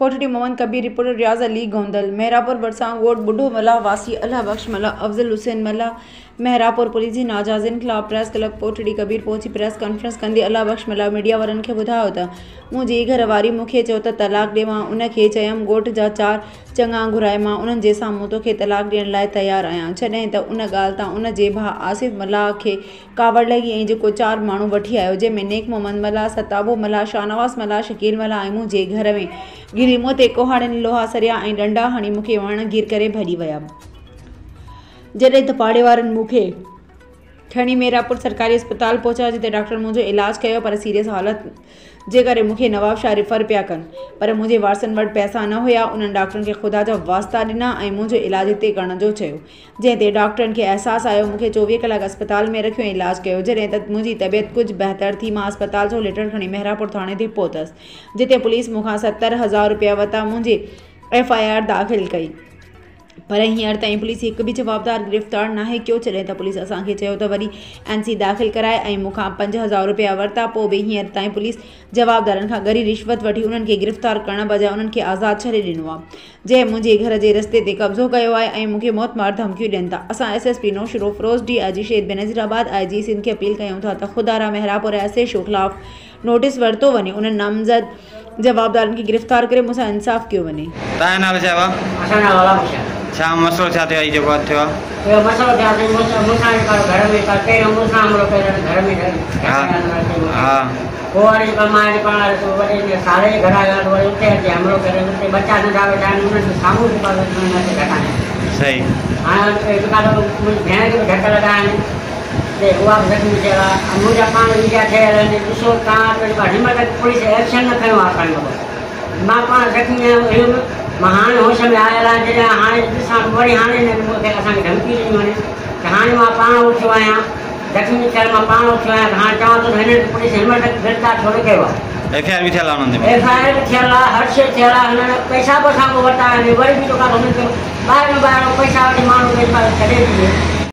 ڪوٽڙي محمد ڪبير، reporter Riaz Ali Gondal, Mehrabpur ڀرسان ڳوٺ ٻڍو ملاح واسي الهه بخش ملاح، افضل حسين ملاح محرابپور پوليس جي ناجائزين خلاف پريس ڪلب ڪوٽڙي ڪبير پهچي پريس ڪانفرنس ڪندي الهه بخش ملاح ميڊيا وارن کي ٻڌايو ته منهنجي گهر واري مون کي چيو ته طلاق ڏي مان ان کي چيم ڳوٺ جا چار چڱا گهرائي مان انهن جي سامهون توکي طلاق ڏيڻ لاء تيار آهيان. جڏهن ته ان ڳالهه تان ان جي ڀاء آصف ملاح کي ڪاوڙ لڳي ۽ جيڪو چار ماڻهو وٺي آيو جنهن ۾ نيڪ محمد ملاح، ستابو ملاح، شاهنواز ملاح، شڪيل ملاح ۽ منهنجي گهر ۾ گهڙي مون تي ڪهاڙين، لوها سريا ۽ ڏنڊا هڻي مون کي وڻ گير ڪري ڀڄي ويا. جڏهن ته پاڙي وارن مون کي. کڻي ميرپور سرڪاري اسپتال پهچايو جتي ڊاڪٽرن منهنجو علاج ڪيو پر سيريس حالت جي ڪري مون کي نوابشاهه ريفر پيا ڪن پر منهنجي وارثن وٽ پئسا نه هيا انهن ڊاڪٽرن کي خدا جا واسطا ڏنا ۽ منهنجو علاج هتي ڪرڻ جو چيو جنهن تي ڊاڪٽرن کي احساس آيو مون کي 24 ڪلاڪ اسپتال ۾ رکيو ۽ علاج ڪيو جڏهن ته منهنجي طبيعت ڪجهه بهتر ٿي مان اسپتال جو ليٽر کڻي مهراپور ٿاڻي تي پهتس جتي پوليس مون کان 70,000 روپيا ورتا منهنجي ايف I R داخل ڪئي. پر هينئر تائين پوليس هڪ به جوابدار گرفتار ناهي ڪيو جڏهن ته پوليس اسان کي چيو ته وري اين سي داخل ڪرائي ۽ مون کان 5000 روپيا ورتا پوء به هينئر تائين پوليس جوابدارن کان ڳري رشوت وٺي انهن کي گرفتار ڪرڻ بجاء انهن کي آزاد ڇڏي ڏنو آهي جنهن منهنجي گهر جي رستي تي قبضو ڪيو آهي ۽ مون کي موتمار ڌمڪيون ڏين ٿا اسان S S P Naushahro Feroze D I G Shaheed Benazirabad I G Sindh کي اپيل ڪيون ٿا ته خدارا مهراپور ايس ايڇ او خلاف نوٽيس ورتو وڃي انهن نامزد جوابدارن کي گرفتار ڪري مون سان انصاف ڪيو وڃي. تنهنجو نالو ڇا آهي؟ اسان جو نالو الله بخش آهي. ڇا مسئلو ڇا ٿيو آهي هي جيڪو اڄ ٿيو آهي؟ اهو مسئلو ٿيو آهي سائين مون سان جيڪو گهر ۾ پهريون مون سان حملو ڪيو اٿن گهر ۾ ها پوء وري جيڪو مان جيڪو وڏي سالي جي گهر آيو آهيان ته وري اتي اچي حملو ڪري اتي ٻچا ننڍا ويٺا آهن انهن جي سامهون جيڪو آهي اچي ڌڪا هنيا. صحيح. هاڻي جيڪو آهي منهنجي ڀيڻ کي به ڌڪ لڳا آهن. تي اها به زخمي ٿيل آهي ۽ منهنجا پاڻ ويجها ٺهيل آهن ڏسو توهان ته جيڪا هن مهل تائين پوليس ايڪشن نه کنيو آهي اسان جي بابت مان پاڻ زخمي هيم مان هاڻي هوش ۾ آيل آهيان جڏهن هاڻي ڏسان ته وري هاڻي هنن مون کي اسان کي ڌمڪي ڏني وڃي ته هاڻي مان پاڻ اٿيو آهيان زخمي ٿيل مان پاڻ اٿيو آهيان ته هاڻي چوان ٿو ته هنن کي پوليس هن مهل تائين گرفتار ڇو نه ڪيو آهي. ايف I R به ٿيل آهي انهن تي. ايف I R به ٿيل آهي هر شيء ٿيل آهي هنن پئسا به اسان کان ورتا آهن وري به جيڪا هنن کي ٻاهريون ٻاهريون پئسا وٺي ماڻهو کي ڇڏي ڏجي.